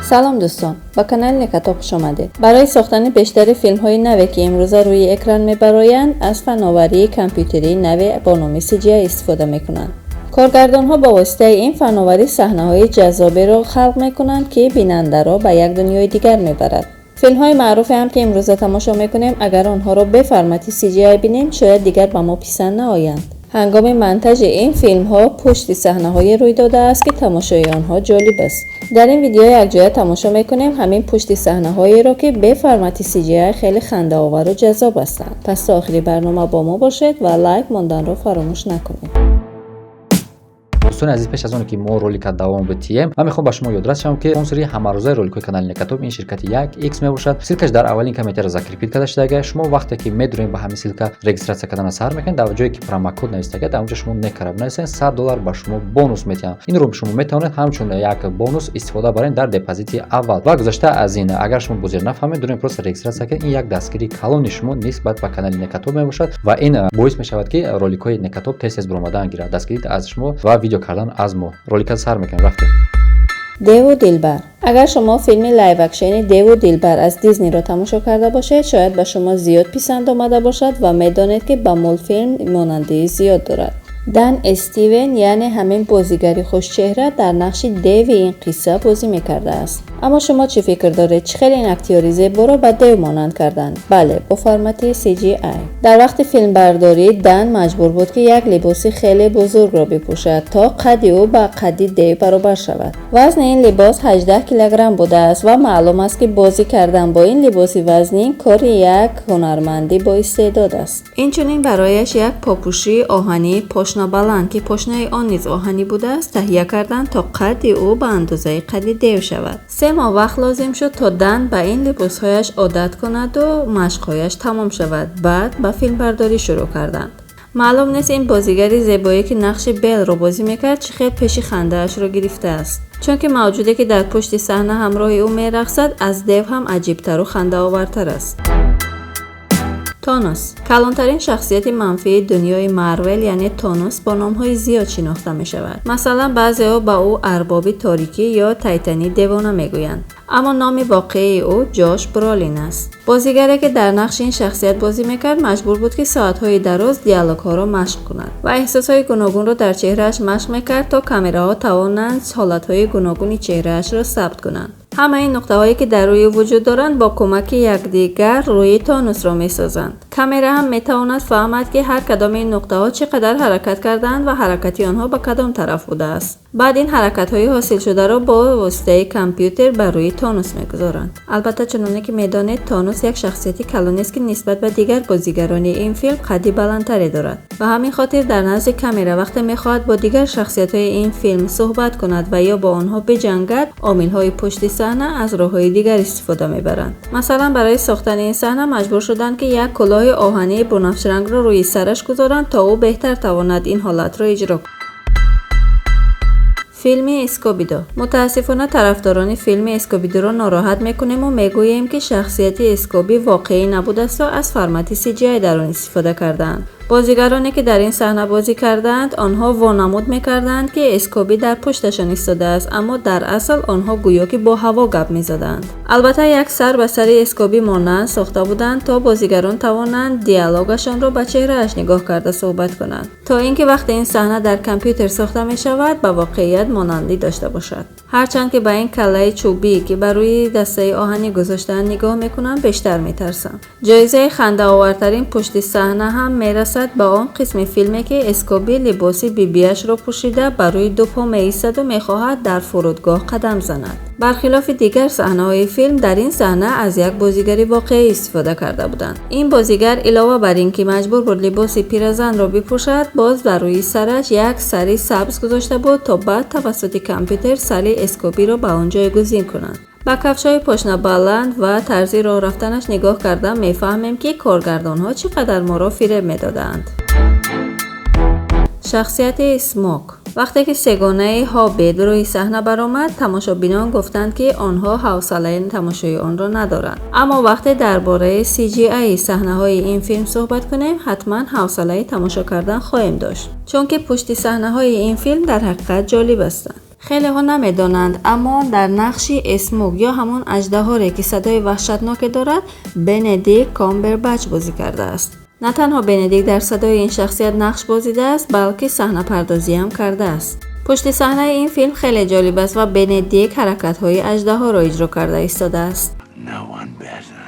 Салом, дӯстон, ба канали Некатоб хуш омадед. Барои сохтани бештари филмҳои наве, ки имрӯза рӯи экран мебароянд, аз фановарии компютерии наве бо номи CGI истифода мекунанд. Коргардонҳо бо воситаи ин фановарӣ саҳнаҳои ҷаззоберо халқ мекунанд, ки бинандаро ба як дунёи дигар мебарад. Филмҳои маъруфе ҳам, ки имрӯза тамошо мекунем, агар онҳоро бе формати CGI бинем, шояд дигар ба мо писанд наоянд. Ҳангоми монтажи ин филмҳо пушти саҳнаҳое рӯй додааст, ки тамошои онҳо ҷолиб аст. Дар ин видео якҷоя тамошо мекунем ҳамин пушти саҳнаҳоеро, ки бе формати CGI хеле хандаовару ҷаззоб ҳастанд. Пас то охири барнома бо мо бошед ва лайк монданро фаромӯш накунед. Дӯстони азиз, пеш аз оне ки мо ролика давом бидиҳем, ман мехоҳам ба шумо ёдрас шавам, ки спонсори ҳамарӯзаи роликҳои канали Некатоб ин ширкати як X мебошад. Ссылкаш дар аввалин комментария закрепить карда шудага. Шумо вақте ки медурем, ба ҳамин ссылка регистрация кардана сар мекунед, дар ҷое ки промокод навистага, дар онҷо шумо некара бинависед, 100 доллар ба шумо бонус метиҳанд. Инро шумо метавонед ҳамчун як бонус истифода баред дар депозити аввал. Ва гузашта аз ин, агар шумо бозир нафаҳмед, дурем, просто регистрация кунед. Ин як дастгирии калони шумо нисбат ба канали Некатоб мебошад ва ин боис мешавад, ки роликҳои Некатоб тез тез баромадан гирад. Дастгирӣ аз шумо ва видео кардан аз мо. Ролика сар мекунем, рафтем. Деву дилбар. Агар шумо филми лайв-акшени «Деву дилбар» аз Дизниро тамошо карда бошед, шояд ба шумо зиёд писанд омада бошад ва медонед, ки ба мултфилм монандии зиёд дорад. Дан Стивен, яъне ҳамин бозигари хушчеҳра, дар нақши деви ин қисса бозӣ мекардааст. Аммо шумо чӣ фикр доред, чӣ хел ин актёри зеборо ба дев монанд карданд? Бале, бо формати CGI. Дар вақти филмбардорӣ Дан маҷбур буд, ки як либоси хеле бузургро бипӯшад, то қадди ӯ ба қадди дев баробар шавад. Вазни ин либос 18 килограмм будааст ва маълум аст, ки бозӣ кардан бо ин либоси вазнин кори як ҳунарманди боистеъдод аст. Инчунин барояш як попӯшии оҳании пошнабаланд, ки пошнаи он низ оҳанӣ будааст, таҳия карданд, то қадди ӯ ба андозаи қадди дев шавад. 3 моҳ вақт лозим шуд, то Дан ба ин либосҳояш одат кунаду машқҳояш тамом шавад. Баъд ба филмбардорӣ шурӯъ карданд. Маълум нест, ин бозигари зебое, ки нақши Беллро бозӣ мекард, чӣ хел пеши хандаашро гирифтааст, чунки мавҷуде, ки дар пушти саҳна ҳамроҳи ӯ мерақсад, аз дев ҳам аҷибтару хандаовартар аст. Тонус. Калонтарин шахсияти манфии дунёи Марвел, яъне Тонус, бо номҳои зиёд шинохта мешавад. Масалан, баъзеҳо ба ӯ арбоби торикӣ ё Тайтани девона мегӯянд, аммо номи воқеии ӯ Ҷош Бролин аст. Бозигаре, ки дар нақши ин шахсият бозӣ мекард, маҷбур буд, ки соатҳои дароз диалогҳоро машқ кунад ва эҳсосҳои гуногунро дар чеҳрааш машқ мекард, то камераҳо тавонанд ҳолатҳои гуногуни чеҳраашро сабт кунанд. Ҳамаи ин нуқтаҳое, ки дар рӯи вуҷуд доранд, бо кӯмаки якдигар рӯи Тонусро месозанд. Камера ҳам метавонад фаҳмад, ки ҳар кадоми ин нуқтаҳо чӣ қадар ҳаракат кардаанд ва ҳаракати онҳо ба кадом тараф будааст. Баъд ин ҳаракатҳои ҳосилшударо бо воситаи компютер бар рӯи Тонус мегузоранд. Албатта, чуноне ки медонед, Тонус як шахсияти калонест, ки нисбат ба дигар бозигарони ин филм қадди баландтаре дорад. Ба ҳамин хотир дар назди камера, вақте мехоҳад бо дигар шахсиятҳои ин филм суҳбат кунад ва ё бо онҳо биҷангад, омилҳои пушти саҳна аз роҳҳои дигар истифода мебаранд. Масалан, барои сохтани ин саҳна маҷбур шуданд, ки як кӯлоҳи оҳании бунафшрангро рӯи сараш гузоранд, то ӯ беҳтар тавонад ин ҳолатро иҷро кунад. Филми «Скобидо». Мутаассифона, тарафдорони филми «Скобидоро» нороҳат мекунему мегӯем, ки шахсияти Скоби воқеӣ набудасту аз формати CGI дар он истифода кардаанд. Бозигароне, ки дар ин саҳна бозӣ кардаанд, онҳо вонамуд мекарданд, ки Скоби дар пушташон истодааст, аммо дар асл онҳо гӯё ки бо ҳаво гап мезаданд. Албатта, як сар ба сари Скоби монанд сохта буданд, то бозигарон тавонанд диалогашонро ба чеҳрааш нигоҳ карда суҳбат кунанд, то ин ки вақте ин саҳна дар компютер сохта мешавад, ба воқеият монандӣ дошта бошад. Ҳарчанд ки ба ин каллаи чӯбӣ, ки ба рӯи дастаи оҳанӣ гузоштаанд, нигоҳ мекунам, бештар метарсам. Ҷоизаи хандаовартарин пушти саҳна ҳам мерасад ба он қисми филме, ки Скоби либоси бибиашро пӯшида, ба рӯи ду по меистаду мехоҳад дар фурудгоҳ қадам занад. Бархилофи дигар саҳнаҳои филм, дар ин саҳна аз як бозигари воқеӣ истифода карда буданд. Ин бозигар, илова бар ин ки маҷбур буд либоси пиразанро бипӯшад, боз бар рӯи сараш як сари сабз гузошта буд, то баъд тавассути компютер сари Скобиро ба он ҷойгузин кунанд. Ба кафшҳои пошнабаланд ва тарзи роҳ рафтанаш нигоҳ карда мефаҳмем, ки коргардонҳо чӣ қадар моро фиреб медодаанд. Шахсияти Смок. Вақте ки сегонаи Ҳоббит рӯи саҳна баромад, тамошобинон гуфтанд, ки онҳо ҳавсалаи тамошои онро надоранд. Аммо вақте дар бораи CGI саҳнаҳои ин филм суҳбат кунем, ҳатман ҳавсалаи тамошо кардан хоҳем дошт, чунки пушти саҳнаҳои ин филм дар ҳақиқат ҷолиб ҳастанд. Хелеҳо намедонанд, аммо дар нақши Эсмуг ё ҳамон аждаҳоре, ки садои ваҳшатноке дорад, Бенедикт Камбербач бозӣ кардааст. На танҳо Бенедикт дар садои ин шахсият нақш бозидааст, балки саҳнапардозиам кардааст. Пушти саҳнаи ин филм хеле ҷолиб аст ва Бенедикт ҳаракатҳои аждаҳоро иҷро карда истодааст. No one better.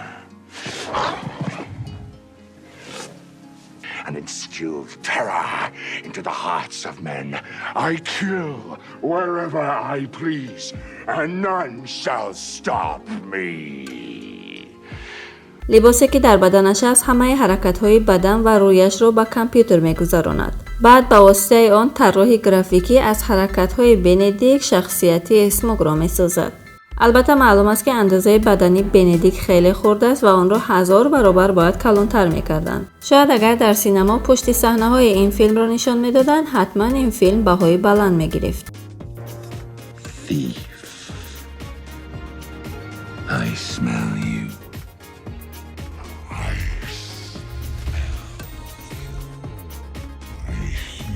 And instilled terror into the hearts of men. I kill wherever I please, and none shall stop me. Либосе, ки дар баданаш аст, ҳамаи ҳаракатҳои бадан ва рӯяшро ба компютер мегузаронад. Баъд ба воситаи он тарроҳи графикӣ аз ҳаракатҳои Бенедикт шахсияти Эсмугро месозад. Албатта, маълум аст, ки андозаи бадани Бенедикт хеле хурд аст ва онро 1000 баробар бояд калонтар мекарданд. Шояд агар дар синамо пушти саҳнаҳои ин филмро нишон медоданд, ҳатман ин филм баҳои баланд мегирифт. Thief. I smell you. I smell you. I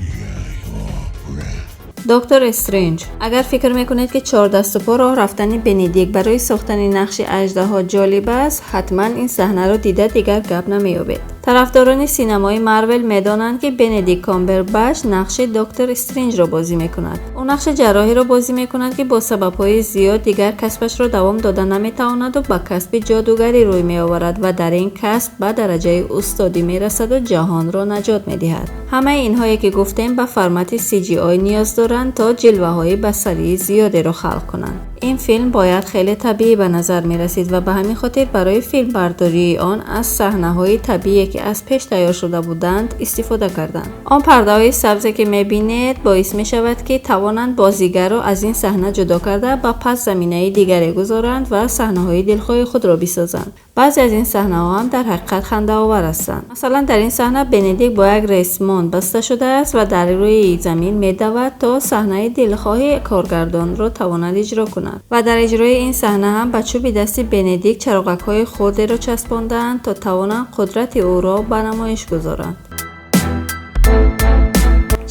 hear your breath. Доктор Стринҷ. Агар фикр мекунед, ки чордаступо роҳ рафтани Бенедикт барои сохтани нақши аждаҳо ҷолиб аст, ҳатман ин саҳнаро дида дигар гап намеёбед. Тарафдорони синамои Марвел медонанд, ки Бенедикт Камбербач нақши Доктор Стринҷро бозӣ мекунад. Ӯ нақши ҷарроҳиро бозӣ мекунад, ки бо сабабҳои зиёд дигар касбашро давом дода наметавонаду ба касби ҷодугарӣ рӯй меоварад ва дар ин касб ба дараҷаи устодӣ мерасаду ҷаҳонро наҷот медиҳад. Ҳамаи инҳое, ки гуфтем, ба формати CGI ниёз доранд, то ҷилваҳои басарии зиёдеро халқ кунанд. Ин филм бояд хеле табиӣ ба назар мерасид ва ба ҳамин хотир барои филмбардории он аз саҳнаҳои табиие, ки аз пеш тайёр шуда буданд, истифода карданд. Он пардаҳои сабзе, ки мебинед, боис мешавад, ки тавонанд бозигарро аз ин саҳна ҷудо карда, ба пас заминаи дигаре гузоранд ва саҳнаҳои дилхоҳи худро бисозанд. Баъзе аз ин саҳнаҳо ҳам дар ҳақиқат хандаовар ҳастанд. Масалан, дар ин саҳна Бенедикт бо як ресмон баста шудааст ва дар рӯи замин медавад, то саҳнаи дилхоҳи коргардонро тавонад иҷро кунад. Ва дар иҷрои ин саҳна ҳам ба чӯби дасти Бенедикт чароғакҳои хурдеро часпондаанд, то тавонанд қудрати ӯро ба намоиш гузоранд.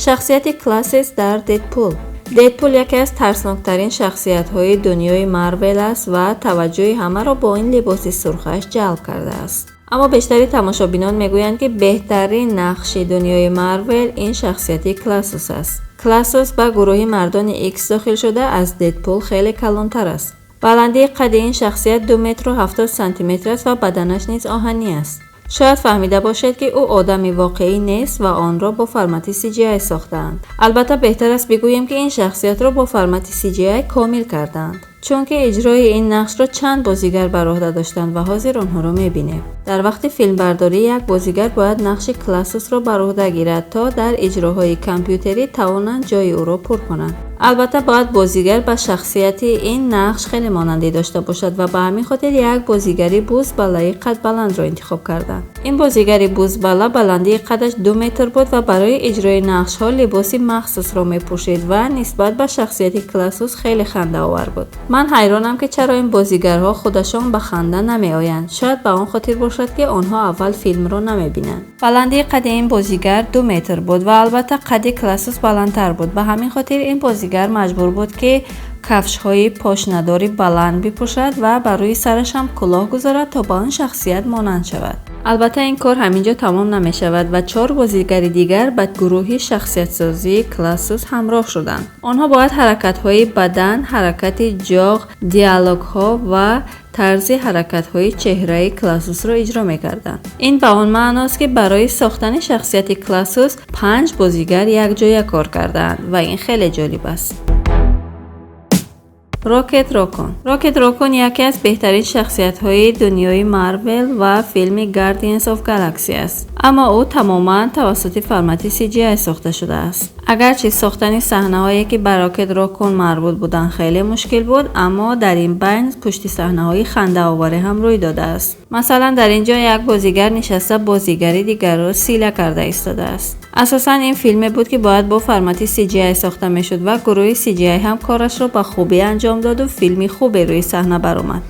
Шахсияти Классис дар Дедпул. Дедпул яке аз тарсноктарин шахсиятҳои дунёи Марвел аст ва таваҷҷӯҳи ҳамаро бо ин либоси сурхаш ҷалб кардааст. Аммо бештари тамошобинон мегӯянд, ки беҳтарин нақши дунёи Марвел ин шахсияти Классус аст. Классус ба гурӯҳи мардони Икс дохил шуда, аз Дедпул хеле калонтар аст. Баландии қадди ин шахсият 2 метру 70 сантиметр аст ва баданаш низ оҳанӣ аст. Шояд фаҳмида бошед, ки ӯ одами воқеӣ нест ва онро бо формати CGI сохтаанд. Албатта, беҳтар аст бигӯем, ки ин шахсиятро бо формати CGI комил кардаанд, чунки иҷрои ин нақшро чанд бозигар бар уҳда доштанд ва ҳозир онҳоро мебинем. Дар вақти филмбардорӣ як бозигар бояд нақши Классусро бар уҳда гирад, то дар иҷроҳои компютерӣ тавонанд ҷои ӯро пур кунанд. Албатта, бояд бозигар ба шахсияти ин нақш хеле монандӣ дошта бошад ва ба ҳамин хотир як бозигари бузбалаи қадбаландро интихоб карданд. Ин бозигари бузбала баландии қадаш 2 метр буд ва барои иҷрои нақшҳо либоси махсусро мепӯшид ва нисбат ба шахсияти Классус хеле хандаовар буд. Ман ҳайронам, ки чаро ин бозигарҳо худашон ба ханда намеоянд. Шояд ба он хотир бошад, ки онҳо аввал филмро намебинанд. Баландии қадди ин бозигар 2 метр буд ва албатта қадди Классус баландтар буд. Ба ҳамин хотир ин бозигар маҷбур буд, ки кафшҳои пошнадори баланд бипӯшад ва ба рӯи сараш ҳам кулоҳ гузорад, то ба он шахсият монанд шавад. Албатта, ин кор ҳамин ҷо тамом намешавад ва чор бозигари дигар ба гурӯҳи шахсиятсозии Классус ҳамроҳ шуданд. Онҳо бояд ҳаракатҳои бадан, ҳаракати ҷоғ, диалогҳо ва тарзи ҳаракатҳои чеҳраи Классусро иҷро мекарданд. Ин ба он маъност, ки барои сохтани шахсияти Классус панҷ бозигар якҷоя кор кардаанд ва ин хеле ҷолиб аст. Рокет Рокон. Рокет Рокон яке аз беҳтарин шахсиятҳои дунёи Марвел ва филми Guardians of Galaxy аст, аммо ӯ тамоман тавассути формати CGI сохта шудааст. Агарчи сохтани саҳнаҳое, ки ба Рокет Рокон марбут буданд, хеле мушкил буд, аммо дар ин байн пушти саҳнаҳои хандаоварӣ ҳам рӯй додааст. Масалан, дар ин ҷо як бозигар нишаста, бозигари дигарро сила карда истодааст. Асосан ин филме буд, ки бояд бо формати CGI сохта мешуд ва гурӯҳи CGI ҳам корашро ба хубӣ анҷом доду филми хубе рӯи саҳна баромад.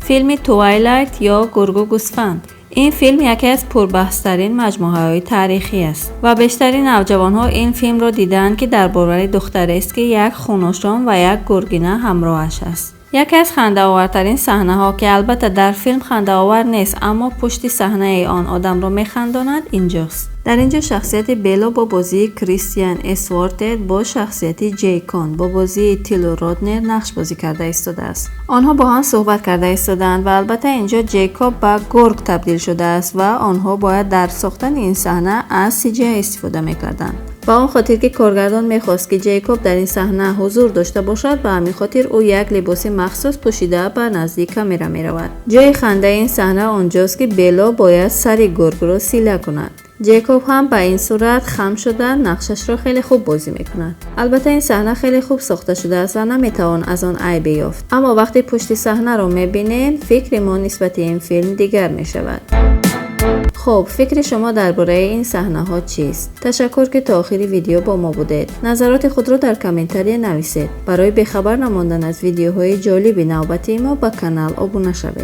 Филми Твайлайт ё Гургу гӯсфанд. Ин филм яке аз пурбаҳстарин маҷмӯаҳои таърихӣ аст ва бештари навҷавонҳо ин филмро дидаанд, ки дар бораи духтарест, ки як хуношом ва як гургина ҳамроҳаш аст. Яке аз хандаовартарин саҳнаҳо, ки албатта дар филм хандаовар нест, аммо пушти саҳнаи он одамро механдонад, инҷост. Дар ин ҷо шахсияти Бело бо бозии Кристиан Эсвортед бо шахсияти Ҷейкон бо бозии Тило Роднер нақш бозӣ карда истодааст. Онҳо бо ҳам суҳбат карда истодаанд ва албатта инҷо Ҷейкоб ба гург табдил шудааст ва онҳо бояд дар сохтани ин саҳна аз CGI истифода мекарданд. Ба он хотир, ки коргардон мехост, ки Ҷейкоб дар ин саҳна ҳузур дошта бошад, ба ҳамин хотир ӯ як либоси махсус пӯшида ба назди камера меравад. Ҷои хандаи ин саҳна онҷост, ки Бело бояд сари гургро сила кунад. Ҷейкоб ҳам ба ин сурат хам шуда, нақшашро хеле хуб бозӣ мекунад. Албатта, ин саҳна хеле хуб сохта шудааст ва наметавон аз он айбе ёфт, аммо вақте пушти саҳнаро мебинем, фикри мо нисбати ин филм дигар мешавад. Хуб, фикри шумо дар бораи ин саҳнаҳо чист? Ташаккур, ки то охири видео бо мо будед. Назароти худро дар комментария нависед. Барои бехабар намондан аз видеоҳои ҷолиби навбатии мо ба канал обуна шавед.